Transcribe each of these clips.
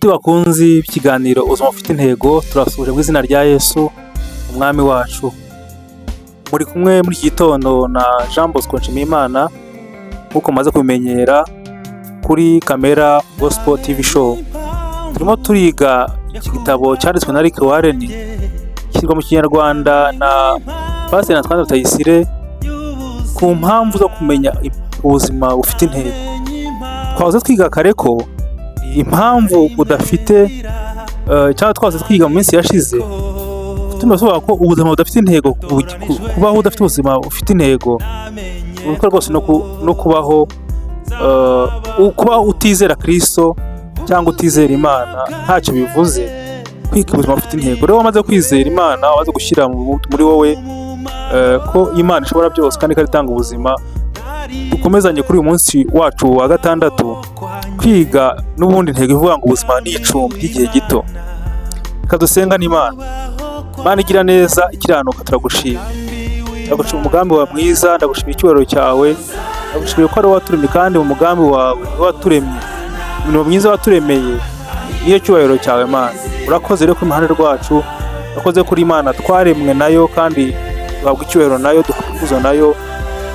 Nshuti bakunzi b'ikiganiro Ubuzima Bufite Intego, turabasuhuje mu izina rya Yesu Umwami wacu. Muri kumwe muri iki gitondo na Jean Bosco Nshimiyimana, nk'uko mumaze kubimenyera kuri Kamera Gospel TV Show. Turimo turiga iki gitabo cyanditswe na Rick Warren, gishyirwa mu Kinyarwanda na Pasiteri Antoine Rutayisire, ku mpamvu zo kumenya ubuzima bufite intego. Twahoze twiga kare ko impamvu udafite, cyangwa twahoze twiga mu minsi yashize turimo tuvuga ko ubuzima budafite intego, kubaho udafite ubuzima bufite intego, ubukwe rwose no kubaho, kubaho utizera Kristo cyangwa utizera Imana ntacyo bivuze. Kwiga ubuzima bufite intego rero, wamaze kwizera Imana, wamaze gushyira muri wowe ko Imana ishobora byose kandi ko itanga ubuzima, dukomezanye kuri uyu munsi wacu wa gatandatu kwiga n'ubundi intego ivuga ngo ubuzima ni icumbi ry'igihe gito. Reka dusenga n'Imana. Imana igira neza, ikiranuka, turagushima, ndagushima umugambi wawe mwiza, ndagushima icyubahiro cyawe, ndagushimiye ko ari wowe waturemye, kandi mu mugambi wawe wowe waturemye, imirimo myiza waturemeye niyo cyubahiro cyawe. Mana, urakoze rero ku ruhande rwacu, urakoze kuri Imana twaremwe nayo kandi duhabwa icyubahiro nayo, duhabwa ikuzo nayo,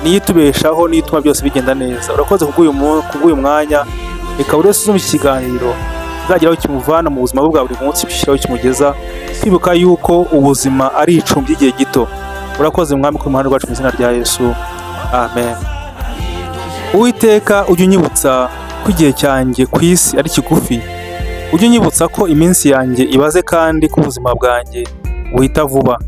niyo itubeshaho, niyo ituma byose bigenda neza. Urakoze kubw'uyu mwanya. Reka buri wese uzumva iki kiganiro kizagira aho kimuvana mu buzima bwe bwa buri munsi, bishyiraho kimugeza kwibuka yuko ubuzima ari icumbi ry'igihe gito. Urakoze Mwami ku ruhande rwacu, mu izina rya Yesu, amen. Uwiteka, ujye unyibutsa ko igihe cyanjye ku isi ari kigufi, ujye unyibutsa ko iminsi yanjye ibaze kandi ko ubuzima bwanjye buhita vuba.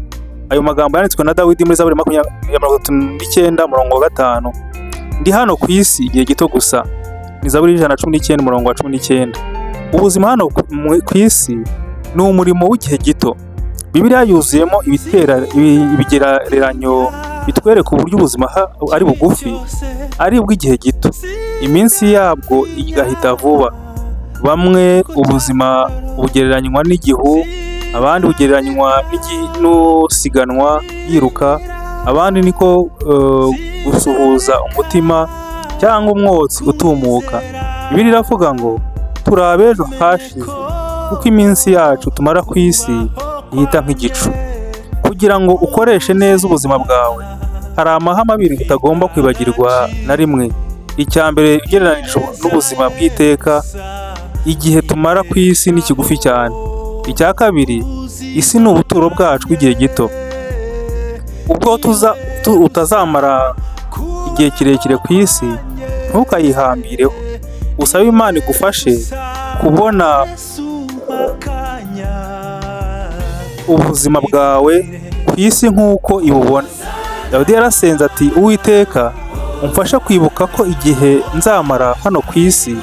Ayo magambo yanditswe na Dawidi muri Zaburi 39 umurongo wa 5. Ndi hano ku isi igihe gito gusa. Ni Zaburi 119 umurongo wa 19. Ubuzima hano ku isi ni umurimo w'igihe gito. Bibiliya yuzuyemo ibigereranyo bitwereka uburyo ubuzima ari bugufi, ari ubw'igihe gito, iminsi yabwo igahita vuba. Bamwe ubuzima bugereranywa n'igihu, abandi bugereranywa n'usiganwa yiruka, abandi niko gusuhuza umutima cyangwa umwotsi utumuka. Bibiliya iravuga ngo turi ab'ejo hashize, kuko iminsi yacu tumara ku isi ihita nk'igicu. Kugira ngo ukoreshe neza ubuzima bwawe, hari amahame abiri utagomba kwibagirwa na rimwe. Icya mbere, ugereranije n'ubuzima bw'iteka, igihe tumara ku isi ni kigufi cyane. Icya kabiri, isi ni ubuturo bwacu bw'igihe gito. Ubwo utazamara igihe kirekire ku isi, ntukayihambireho. Usabe Imana igufashe kubona ubuzima bwawe ku isi nk'uko ibubona. Dawidi yarasenze ati: "Uwiteka, umfashe kwibuka ko igihe nzamara hano ku isi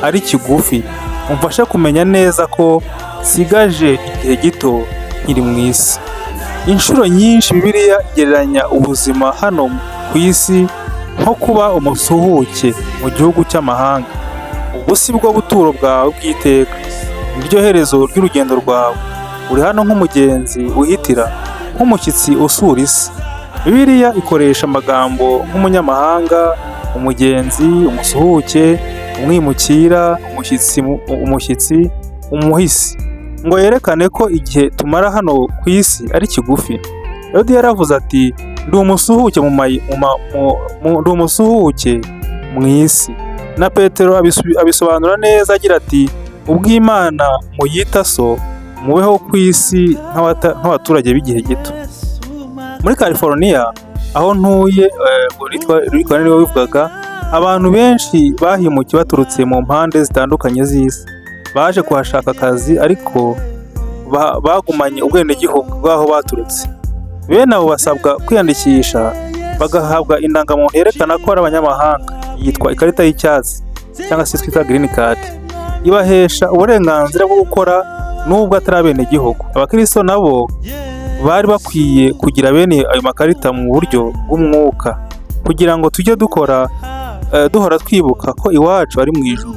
ari kigufi, umfashe kumenya neza ko nsigaje igihe gito nkiri mu isi." Inshuro nyinshi Bibiliya igereranya ubuzima hano ku isi nko kuba umusuhuke mu gihugu cy'amahanga. Ubu si bwo buturo bwawe bw'iteka, niryo herezo ry'urugendo rwawe. Uri hano nk'umugenzi uhitira, nk'umushyitsi usura isi. Bibiliya ikoresha amagambo nk'umunyamahanga, umugenzi, umusuhuke, umwimukira, umushyitsi, umuhisi, ngo yerekane ko igihe tumara hano ku isi ari kigufi. Dawidi yaravuze ati: "Ndi umusuhuke mu mayi- mu ma- mu- mu- ndi umusuhuke mu isi." Na Petero abisobanura neza agira ati: "Ubwo Imana muyita so, mubeho ku isi nk'abaturage b'igihe gito." Muri California aho ntuye, Rick Warren niwe wabivugaga, abantu benshi bahimukiye baturutse mu mpande zitandukanye z'isi, baje kuhashaka akazi, ariko bagumanye ubwenegihugu bw'aho baturutse. Bene abo basabwa kwiyandikisha bagahabwa indangamuntu yerekana ko ari abanyamahanga, yitwa ikarita y'icyatsi cyangwa se twita green card, ibahesha uburenganzira bwo gukora nubwo atari abenegihugu. Abakristo nabo bari bakwiye kugira bene ayo makarita mu buryo bw'umwuka, kugira ngo tujye dukora, duhora twibuka ko iwacu ari mu ijuru.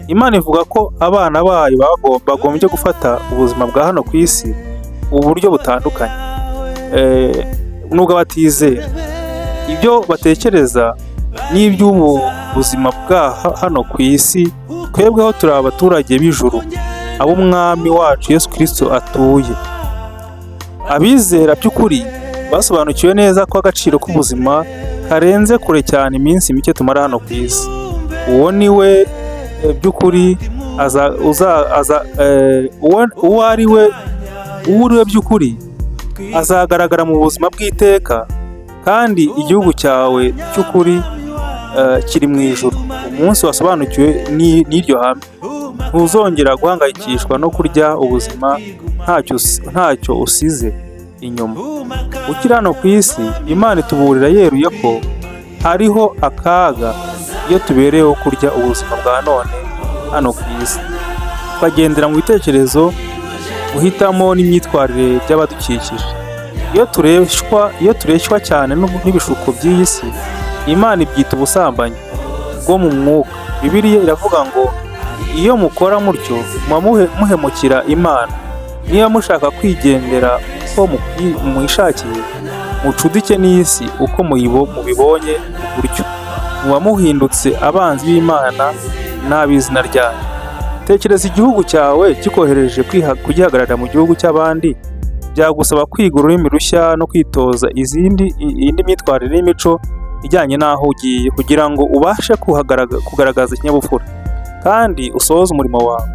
Imana ivuga ko abana bayo bagombye gufata ubuzima bwa hano ku isi uburyo butandukanye nubwo abatizera. Ibyo batekereza n'iby'ubu buzima bwa hano ku isi, twebweho turi abaturage b'ijuru. abo Umwami wacu Yesu Kristo atuye. Abizera by'ukuri basobanukiwe neza ko agaciro k'ubuzima karenze kure cyane iminsi mike tumara hano ku isi. Uwo ni we by'ukuri aza uza aza uwo uwo ari we, uwo uri we by'ukuri azagaragara mu buzima bw'iteka, kandi igihugu cyawe cy'ukuri kiri mu ijuru. Umunsi wasobanukiwe n'iryo hame, ntuzongera guhangayikishwa no kurya ubuzima ntacyo usize inyuma. Ukiri hano ku isi, Imana ituburira yeruye ko hariho akaga iyo tubereyeho kurya ubuzima bwa none hano ku isi, tukagendera mu bitekerezo, guhitamo n'imyitwarire by'abadukikije. Iyo tureshywa cyane n'ibishuko by'iyi si, Imana ibyita ubusambanyi bwo mu mwuka. Bibiliya iravuga ngo: "Iyo mukora mutyo muba muhemukira Imana. Niba mushaka kwigendera uko mwishakiye, mucudike n'isi uko mubibonye gutyo, muba muhindutse abanzi b'Imana n'ab'izina ryayo." Tekereza igihugu cyawe kikohereje kugihagararira mu gihugu cy'abandi. Byagusaba kwiga ururimi rushya no kwitoza indi myitwarire n'imico ijyanye n'aho ugiye, kugira ngo ubashe kugaragaza ikinyabupfura kandi usohoze umurimo wawe.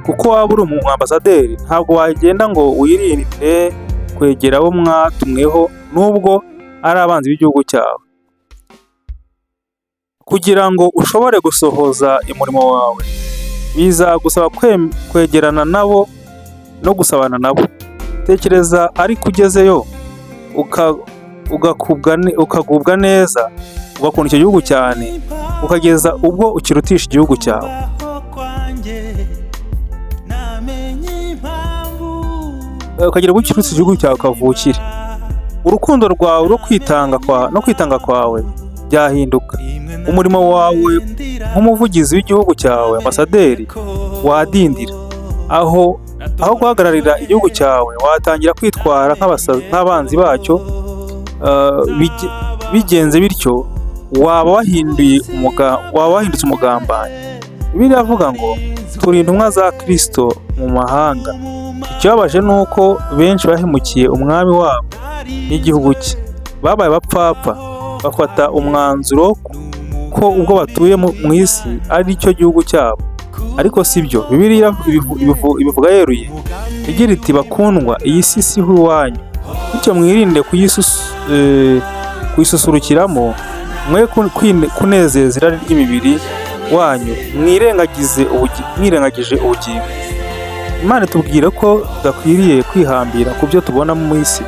Kuko waba uri umwambasaderi, ntabwo wagenda ngo wirinde kwegera abo mwatumweho, nubwo ari abanzi b'igihugu cyawe. Kugira ngo ushobore gusohoza umurimo wawe, bizagusaba kwegerana nabo no gusabana nabo. Tekereza ariko ugezeyo ukagubwa neza, ugakunda icyo gihugu cyane, ukageza ubwo ukirutisha igihugu cyawe. Kubaho kwanjye namenye impamvu. Ukagira ubwo ukirutisha igihugu cyawe kavukire. Urukundo rwawe no kwitanga kwawe byahinduka. Umurimo wawe nk'umuvugizi w'igihugu cyawe, ambasaderi, wadindira. Aho guhagararira igihugu cyawe, watangira kwitwara nk'abanzi bacyo. Bigenze bityo, waba wahindutse umugambanyi. Bibiliya iravuga ngo turi intumwa za Kristo mu mahanga. Ikibabaje ni uko benshi bahemukiye Umwami wabo n'igihugu cye. Babaye abapfapfa, bafata umwanzuro ko ubwo batuye mu isi ari cyo gihugu cyabo, ariko si byo. Bibiliya ibivuga yeruye igira iti: "Bakundwa, iyi si si ho iwanyu, bityo mwirinde kuyisusurukiramo, mwe kunezeza irari ry'imibiri wanyu, mwirengagije ubugingo." Imana itubwira ko tudakwiriye kwihambira ku byo tubona mu isi,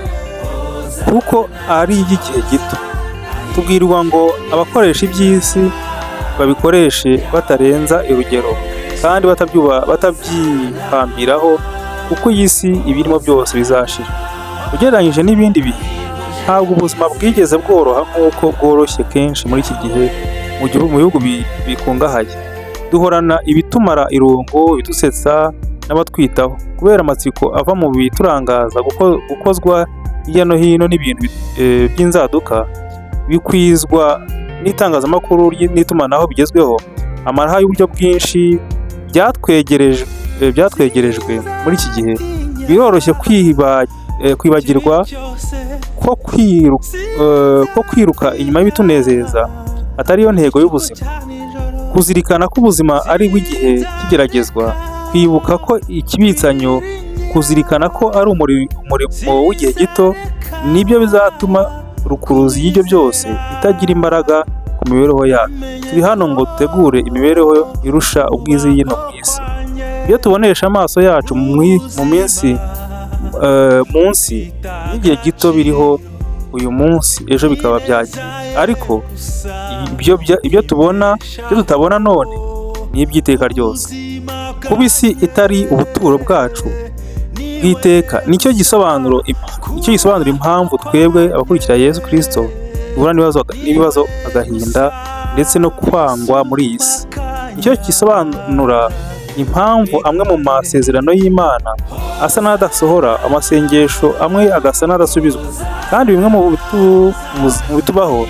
kuko ari iby'igihe gito. Tubwirwa ngo abakoresha iby'isi babikoreshe batarenza urugero kandi batabyihambiraho, kuko iyi si ibirimo byose bizashira. Ugereranyije n'ibindi bihe, ntabwo ubuzima bwigeze bworoha nk'uko bworoshye kenshi muri iki gihe mu bihugu bikungahaye. Duhorana ibitumara irungu, ibidusetsa n'abatwitaho. Kubera amatsiko ava mu biturangaza, gukozwa hirya no hino n'ibintu by'inzaduka bikwizwa n'itangazamakuru n'itumanaho bigezweho, amaraha y'uburyo bwinshi byatwegerejwe muri iki gihe, biroroshye kwibagirwa ko kwiruka inyuma y'ibitunezeza atari yo ntego y'ubuzima. Kuzirikana ko ubuzima ari ubw'igihe cy'igeragezwa, kwibuka ko ikibitsanyo, kuzirikana ko ari umurimo w'igihe gito, nibyo bizatuma rukuruzi y'ibyo byose itagira imbaraga ku mibereho yacu. Turi hano ngo dutegure imibereho irusha ubwiza y'ino mu isi. Ibyo tubonesha amaso yacu mu minsi munsi y'igihe gito biriho uyu munsi, ejo bikaba byagiye, ariko ibyo tubona, ibyo tutabona none, ni iby'iteka ryose. Kuba isi itari ubuturo bwacu bw'iteka nicyo gisobanura impamvu twebwe abakurikira Yesu Kristo duhura n'ibibazo, agahinda ndetse no kwangwa muri iyi si. Nicyo gisobanura impamvu amwe mu masezerano y'Imana asa n'adasohora, amasengesho amwe agasa n'adasubizwa, kandi bimwe mu bitubaho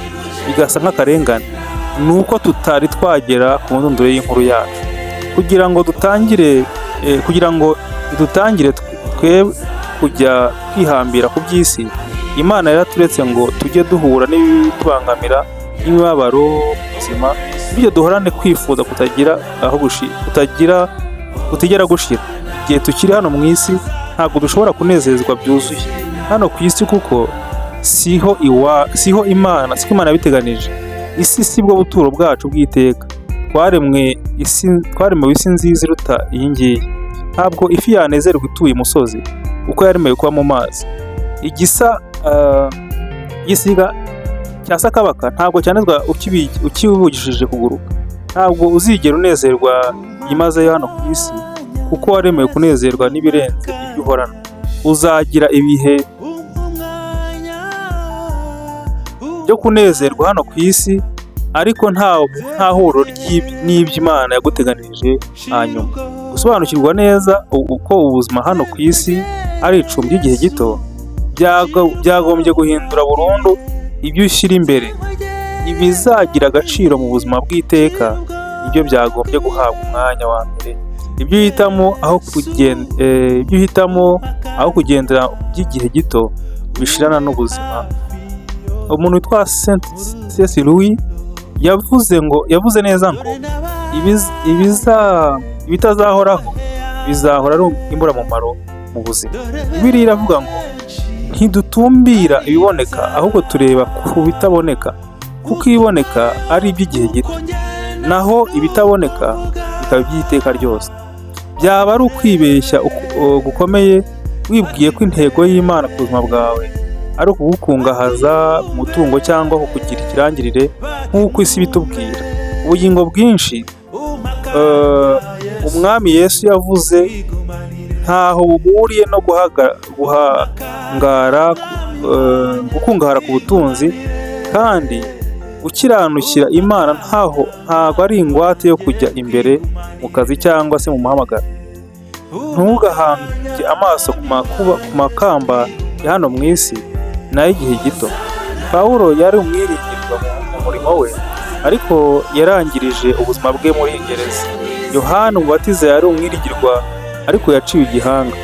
bigasa nk'akarengane. Ni uko tutari twagera ku ndunduro y'inkuru yacu kugira ngo dutangire. Kugira ngo idutangire twe kujya kwihambira ku by'isi, Imana yaraturetse ngo tujye duhura n'ibitubangamira n'imibabaro mu buzima, bityo duhorane kwifuza kutagira aho kutagira kutigera gushira. Igihe tukiri hano mu isi, ntabwo dushobora kunezezwa byuzuye hano ku isi, kuko siho iwa siho Imana, siko Imana yabiteganije. Isi si bwo buturo bwacu bw'iteka. Twaremwe isi, twaremewe isi nziza iruta iyi ngiyi. Ntabwo ifi yanezerwa ituye imusozi, kuko yaremewe kuba mu mazi. Igisa igisiga cya sakabaka ntabwo cyanezwa ukibugishije kuguruka. Ntabwo uzigera unezerwa byimazeyo hano ku isi, kuko waremewe kunezerwa n'ibirenze ibyo uhorana. Uzagira ibihe byo kunezerwa hano ku isi, ariko nta huriro n'ibyo Imana yaguteganirije hanyuma. Gusobanukirwa neza uko ubuzima hano ku isi ari icumbi ry'igihe gito byagombye guhindura burundu ibyo ushyira imbere. Ibizagira agaciro mu buzima bw'iteka nibyo byagombye guhabwa umwanya wa mbere. Ibyo uhitamo aho kugendera by'igihe gito bishirana n'ubuzima. Umuntu witwa Saint C.S. Lewis yavuze neza ngo ibitazahoraho bizahora ari imburamumaro mu buzima. Bibiliya iravuga ngo ntidutumbira ibiboneka, ahubwo tureba ku bitaboneka, kuko ibiboneka ari iby'igihe gito, naho ibitaboneka bikaba iby'iteka ryose. Byaba ari ukwibeshya gukomeye wibwiye ko intego y'Imana ku buzima bwawe ari ukugukungahaza mu mutungo cyangwa kukugira ikirangirire nk'uko isi ibitubwira. Ubugingo bwinshi Umwami Yesu yavuze ntaho buhuriye no guhangara gukungahara ku butunzi, kandi gukiranukira Imana ntago ari ingwate yo kujya imbere mu kazi cyangwa se mu muhamagaro. Ntugahange amaso ku makamba ya hano mu isi, ni ay'igihe gito. Pawulo yari umwiringirwa mu murimo we, ariko yarangirije ubuzima bwe muri gereza. Yohana Umubatiza yari umwiringirwa, ariko yaciwe igihanga.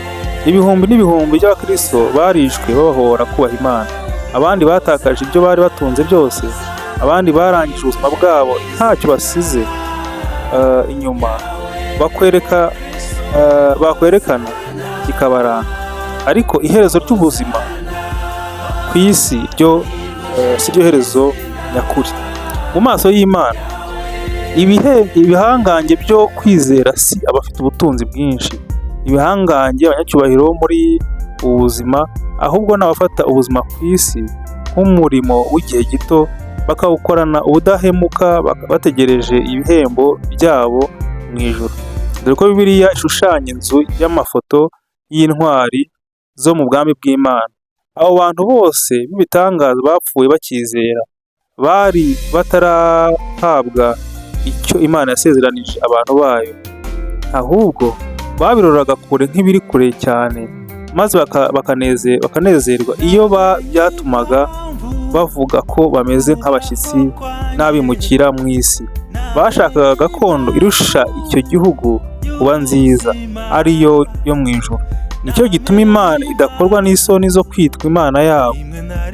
Ibihumbi n'ibihumbi by'abakristo barishwe babahora kubaha Imana. Abandi batakaje ibyo bari batunze byose, abandi barangije ubuzima bwabo ntacyo basize inyuma bakwereka bakwerekana kikabaranga. Ariko iherezo ry'ubuzima ku isi ryo si ryo herezo nyakuri. Mu maso y'Imana, ibihangange byo kwizera si abafite ubutunzi bwinshi, ibihangange, abanyacyubahiro bo muri ubu buzima, ahubwo ni abafata ubuzima ku isi nk'umurimo w'igihe gito, bakawukorana ubudahemuka bategereje ibihembo byabo mu ijuru. Dore ko Bibiliya ishushanya inzu y'amafoto y'intwari zo mu bwami bw'Imana. Abo bantu bose b'ibitangaza bapfuye bakizera, bari batarahabwa icyo Imana yasezeranije abantu bayo, ahubwo babiroraga kure nk'ibiri kure cyane, maze bakanezerwa iyo byatumaga bavuga ko bameze nk'abashyitsi n'abimukira mu isi. Bashakaga gakondo irusha icyo gihugu kuba nziza, ariyo yo mu ijuru. Nicyo gituma Imana idakorwa n'isoni zo kwitwa Imana yabo,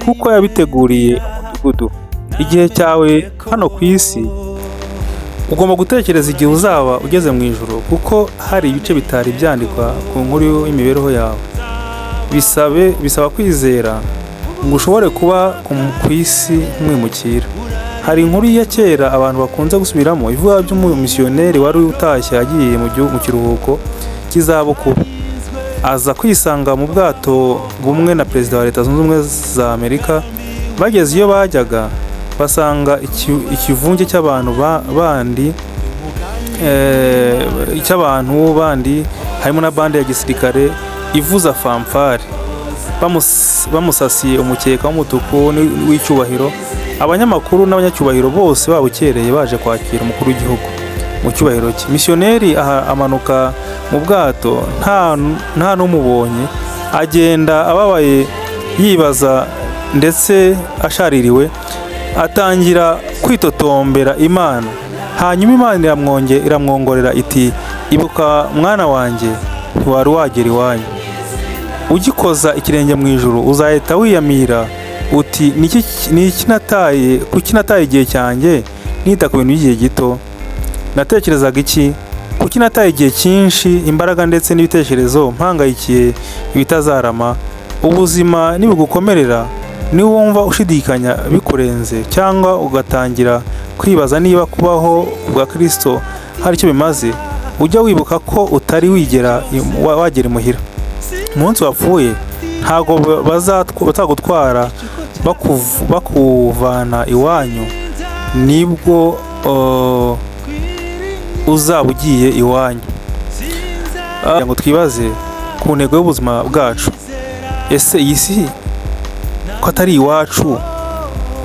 kuko yabiteguriye umudugudu. Igihe cyawe hano ku isi, ugomba gutekereza igihe uzaba ugeze mu ijuru, kuko hari ibice bitari byandikwa ku nkuru y'imibereho yawe. Bisaba kwizera ngo ushobore kuba ku isi nk'umwimukira. Hari inkuru ya kera abantu bakunze gusubiramo ivuga by'umumisiyoneri wari utashye agiye mu gihugu mu kiruhuko cy'izabukuru, aza kwisanga mu bwato bumwe na perezida wa Leta Zunze Ubumwe za Amerika. Bageze iyo bajyaga, basanga ikivunge cy'abantu bandi harimo na bande ya gisirikare ivuza fanfare, bamusasiye umukeka w'umutuku w'icyubahiro. Abanyamakuru n'abanyacyubahiro bose babukereye baje kwakira umukuru w'igihugu mu cyubahiro cye. Misiyoneri aha amanuka mu bwato nta n'umubonye, agenda ababaye, yibaza ndetse ashaririwe, atangira kwitotombera Imana. Hanyuma Imana iramwongorera iti: Ibuka, mwana wanjye, ntiwari wagera iwanyu. Ugikoza ikirenge mu ijuru, uzahita wiyamira uti: "Ni iki nataye? Kuki nataye igihe cyanjye nita ku bintu by'igihe gito? Natekerezaga iki? Kuki nataye igihe cyinshi, imbaraga ndetse n'ibitekerezo mpangayikiye ibitazarama?" Ubuzima nibugukomerera, niwumva ushidikanya bikurenze cyangwa ugatangira kwibaza niba kubaho bwa Kristo hari icyo bimaze, ujya wibuka ko utari wigera wagera imuhira. Umunsi wapfuye, ntabwo bazagutwara bakuvana iwanyu, nibwo uzaba ugiye iwanyu. Kugira ngo twibaze ku ntego y'ubuzima bwacu: ese iyi si ko atari iwacu,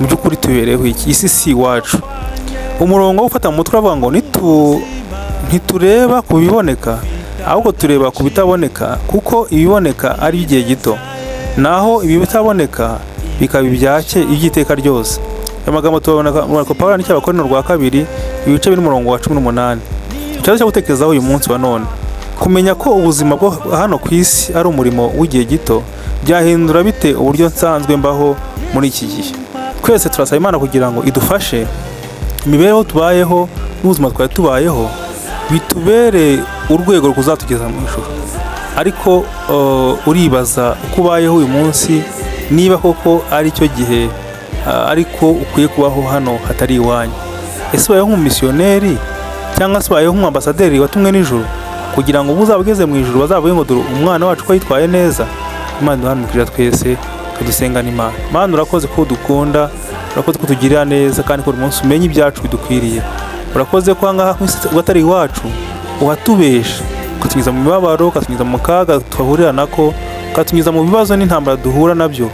mu by'ukuri tubereyeho iki? Isi si iwacu. Umurongo wo gufata mu mutwe uravuga ngo: "Ntitureba ku biboneka, ahubwo tureba ku bitaboneka, kuko ibiboneka ari iby'igihe gito, naho ibitaboneka bikaba iby'iteka ryose." Aya magambo tubabona mu rwandiko Pawulo yandikiye Abakorinto rwa kabiri, ibice biri, umurongo wa 18. Ikibazo cyo gutekerezaho uyu munsi wa none: kumenya ko ubuzima bwo hano ku isi ari umurimo w'igihe gito byahindura bite uburyo nsanzwe mbaho muri iki gihe? Twese turasaba Imana kugira ngo idufashe, imibereho tubayeho n'ubuzima twari tubayeho bitubere urwego ruzatugeza mu ijuru. Ariko uribaza uko ubayeho uyu munsi, niba koko ari cyo gihe ariko ukwiye kubaho hano hatari iwanyu. Ese ubayeho nk'umumisiyoneri cyangwa se ubayeho nk'umwambasaderi watumwe n'ijuru, kugira ngo ubwo uzaba ugeze mu ijuru bazavuge ngo: "Dore umwana wacu ko yitwaye neza"? Imana iduhanukirira twese, tudusengana Imana. Mana, urakoze ko udukunda, urakoze ko utugirira neza, kandi ko buri munsi umenya ibyacu bidukwiriye. Urakoze ko ahangaha ku isi ubwo atari iwacu uhatubesha, ukatunyuza mu mibabaro, ukatunyuza mu kaga twahurira nako, ukatunyuza mu bibazo n'intambara duhura nabyo,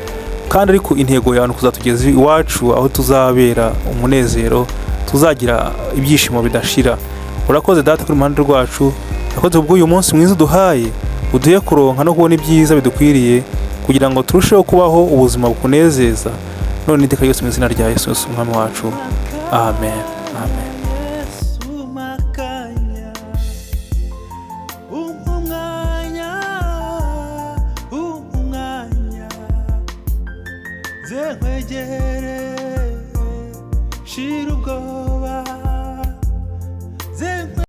kandi ariko intego yawe ni ukuzatugeza iwacu, aho tuzabera umunezero, tuzagira ibyishimo bidashira. Urakoze, Data, kuri iruhande rwacu. Urakoze kubw'uyu munsi mwiza uduhaye, uduhe kuronka no kubona ibyiza bidukwiriye, kugira ngo turusheho kubaho ubuzima bukunezeza none n'iteka ryose, mu izina rya Yesu umwami wacu, amen.